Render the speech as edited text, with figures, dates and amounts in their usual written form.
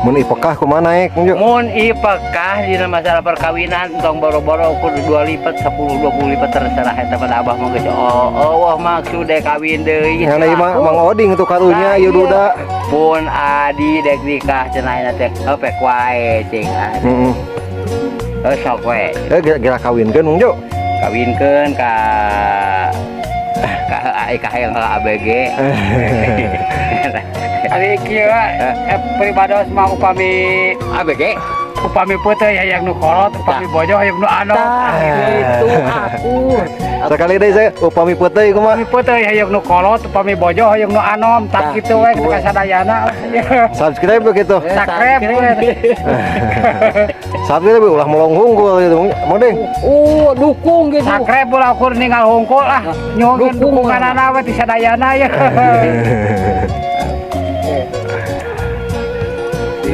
Mun ipekah kumaha naik, Mang Jo? Mun ipekah dina masalah perkawinan, tong boro-boro ukur dua lipat, 10, 20 lipat, terserah eta pada abah mah geus oh oh maksud dek kawin deui. Ngan ieu mah Mang Oding tuh karunya ieu duda. Pun adi dek nikah cenah ayeuna teh pek wae cing. Heeh. Eh, sok we. Eh, geura kawinkeun, Mang Jo. Kawinkeun ka ka hayang ABG. Ari kieu pribados mah upami ABG. Upami peuteui hayang nu kolot, upami bojo hayang nu anom. Tah itu aku. Sekali deui saya, upami peuteui kumaha? Upami peuteui hayang nu kolot, upami bojo hayang nu anom, Tah, tak kitu we kitu we. Ka sadayana. Subscribe begitu. Subscribe we. Subscribe ulah melong hungkul gitu, Mang Ding. Oh, dukung gitu. Subscribe ulah ukur ninggal hungkul ah. Nyuhunkeun Dukung. Dukunganana we ti sadayana ya.